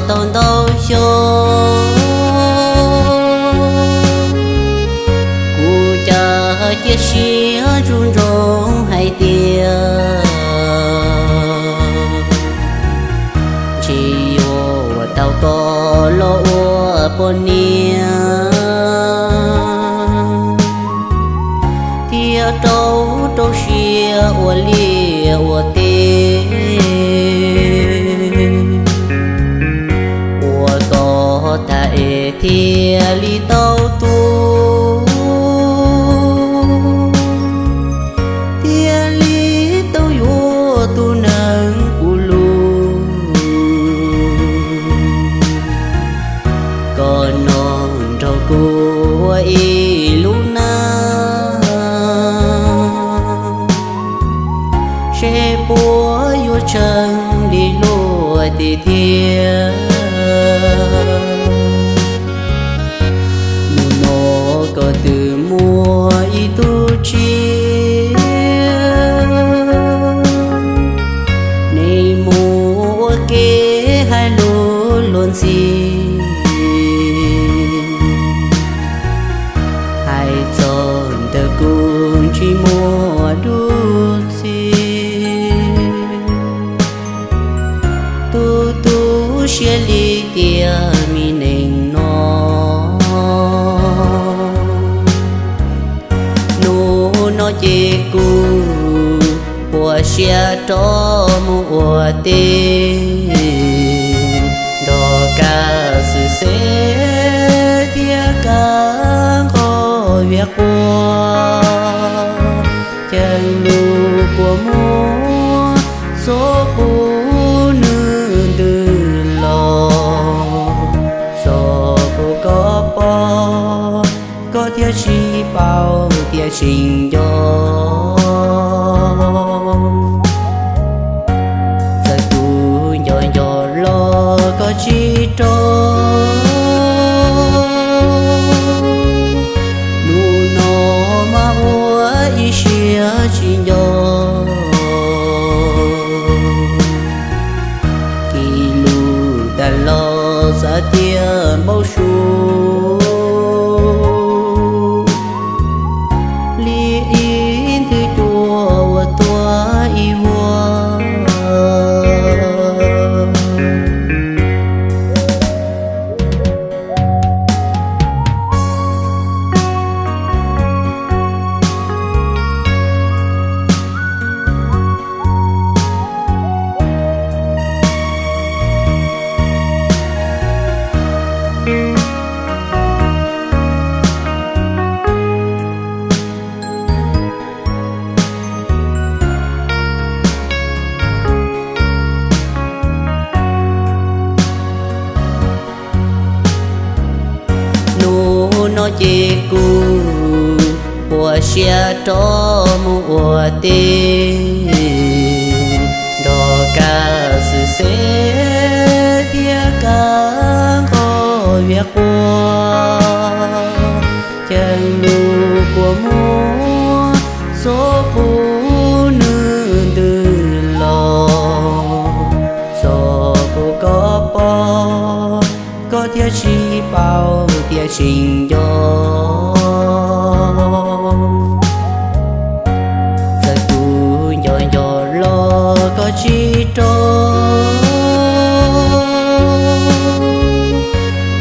Tau ntau xyoo kuv cas cia siab ntsub ntsoov hais tias tsis yuav tau koj los ua poj niam, thiab rau rau siab ua liaj ua teb, ua koj tag es thiaj li tau tu, thiaj li tau yuav tus neeg kuv hlub. Koj nyob nrog kuv ua ib lub neej, seb puas yuav tseeb li luag tej thiab. Nim no koj twb muaj ib tug txiv, neb mus ua ke hais lus luag ntxhi, hais txog ntawm kuv tsis muaj dua txiv. Tu tu siab li tias me neeg no, hnub no ces kuv puas siab rov mus ua teb, nrog kaj xwm xeeb thiab kaj nqog viam quaj, ceeb lus kua muag txhua qub nws ntws los, txog kuv koj pom, koj thiaj sib paub thiaj sib nco. Txawm kuv nco nco los koj tsis rov, hnub no mas ua ib siab tsis nco. Kis lus tag los xav tias npau suav li ib nthwv cua uas tuag ib vuag. Hnub no ces kuv puas siab rov mus ua teb, nrog kaj xwm xeeb thiab kaj nqog viam quaj, ceeb lus kua muag txhua qub nws ntws los, txog kuv koj pom, koj thiaj sib paub thiaj sib nco. Txawm kuv nco nco los koj tsis rov,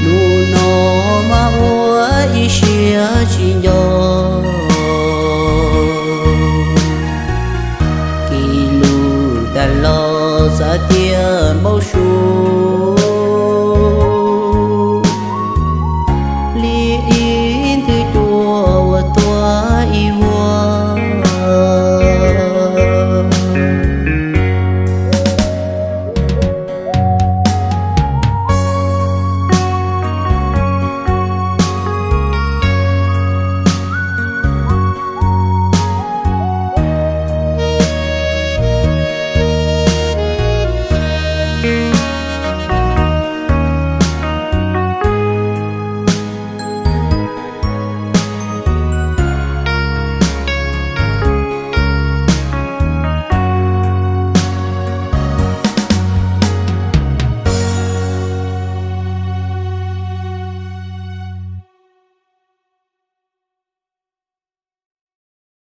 hnub no mas ua ib siab tsis nco. Kis lus tag los xav tias npau